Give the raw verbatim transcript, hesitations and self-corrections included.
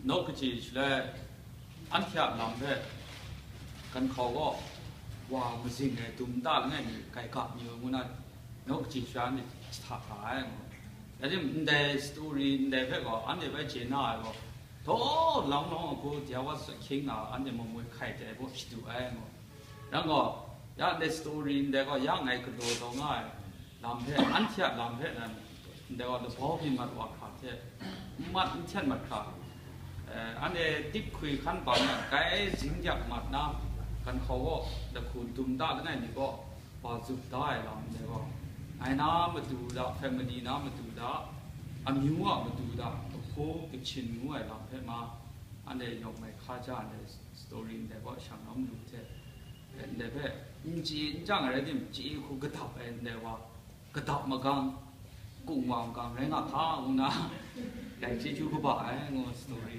Naw kaji shaloi, anhte a lam hpe, ganhkau gaw, wa mazing ai dum nta langai mi, gaiga mi ngu na, naw kaji shaloi anhte jahta ga ai ngu. Rai timung, ndai story ndai hpe gaw, anhte bai chye na ai gaw, daw lang lang ai hku, dai wa sut hkying na, anhte mamoi hkai dai baw shadu ai ngu. Yang gaw, ya ndai story ndai gaw, ya ngai galaw taw nga ai lam hpe, anhte a lam hpe nan, ndai gaw labau byin mat wa hkra hte, n mat n hten mat hkra, eh, anhte tip hkui hkan bang na, grai zing yak mat na, ganhkau gaw lahku dum da langai mi gaw, wa zup da ai lam ndai gaw, ngai na matu da, family na matu da, amyu a matu da, ahku Kachin ngu ai lam hpe ma, anhte yawng mai hkaja ndai story ndai gaw shang na malu hte, ndai hpe n chye n chyang ai rai tim, chye hku gadap ai ndai wa, gadap magang, kungwa magang rai nga hka ngu na, dai chyeju kaba ai ngu story